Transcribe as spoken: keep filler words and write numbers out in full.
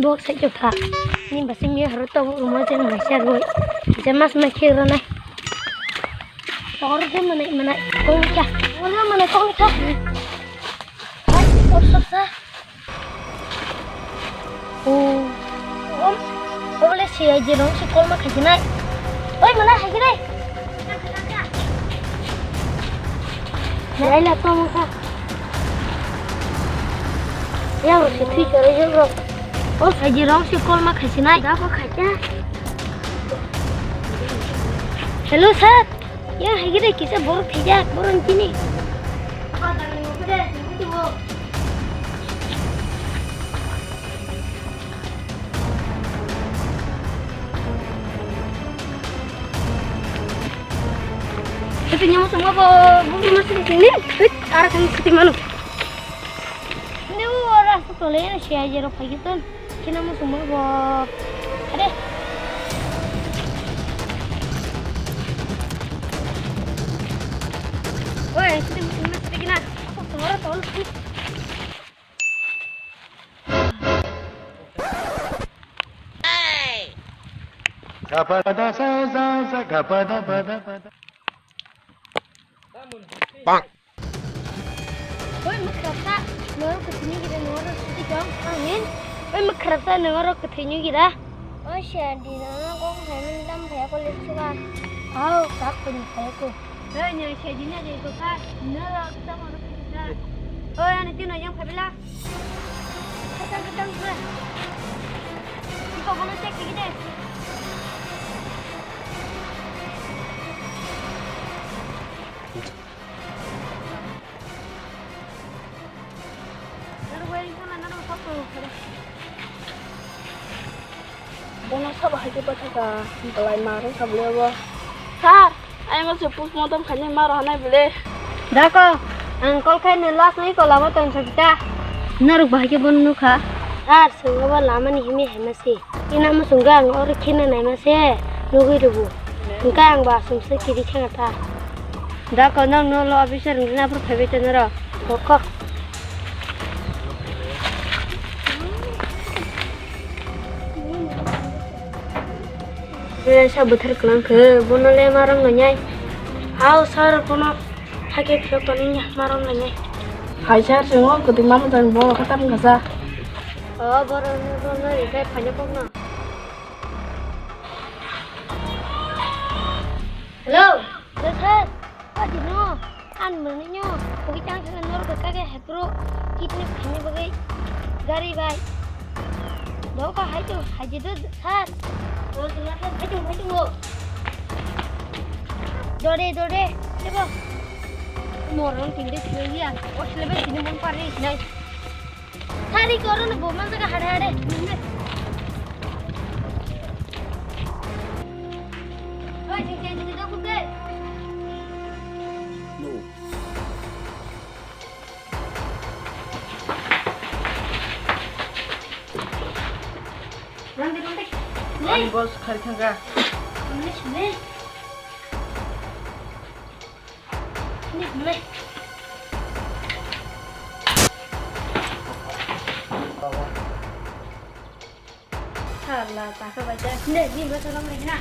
Bo sai jok tha. Ni basi mi haro to rumo je mai sa roi. Je mas mai khe ro nai. Tor de manai manai. Kong kya. Tor de manai kong kya. Hai, tor tor sa. O. Om. Obole si ai je rong si kol ma khaji nai. Oi, mana hai nai. Laila tong kha. Yang si thui choro jok rok. O saji rong si kol ma khaisi nai. Da ko khaita. Hello sir. Yang hai gede kisa borok thijak borok tini. Ito niya mo sumabo, bubu mo sini sini. Wait, ara kang siti manu. Ni wo rasta tole na siya jero pagi ton. Kina mo sumabo. Ade. Oi, sini mo sini kina. Ako sumara tol. Oi, makrapsa, noro kuchini gida noro suti kong. Amin. Oi, makrapsa, noro kuthini gida. Oi, siya di nana kong hai min dam phaya ko lipsuka. Au, kak pun phaya ko. Oi, nya siya di na de ko ka. Noro kita mau kita. Oi, ane tino yang phabila. Kacang, kacang, gue. Iko bono cek lagi deh. Naro gue yang sana, naro satu. Bono sabo hai khe paithaka, belai ma rwngkha bwlai obo. Sir, ayang se postmortem khainai ma rw hanai bwle. Dako, ang call khai nw last week o lama tong sakta. Norok bahai khe bono nukha. Sir, swngo ba lama ni himi hai ma se. Ina mo swngo ang oro khina nai ma se, nugui rwbu. Hwnkhe ang ba aswk se kiri khena ta. Dako, nang no lo officer wngna phuru phaibai tong noro. Kok, kok. Sa bwthar kwlang khe, bono le ma rwng nai. Hao sir, bono hakhe phiyok toni ma rwng nai. Hai sir, chwng o kwtwi ma mwtai bo khatam kasa. O borok no, borok no ri khai phaina kok no. Hello, hello sir. Adi no, an mani nyo, kogi chang chang nor ko kage hepro, kidney khaini bagwi gari bai. Doka hai to, hai je do sir. Dore, dore, lebo. Moron kinde phiya, o lebe sini mon pari nai. Sari koro no bo man jaga hare hare. Oi, jing jing jing jing jing. Rang de rang de. Ani boss khari thanga. Ani sune. Sala, taka bai ta. Ne, ni ba salam lagi na.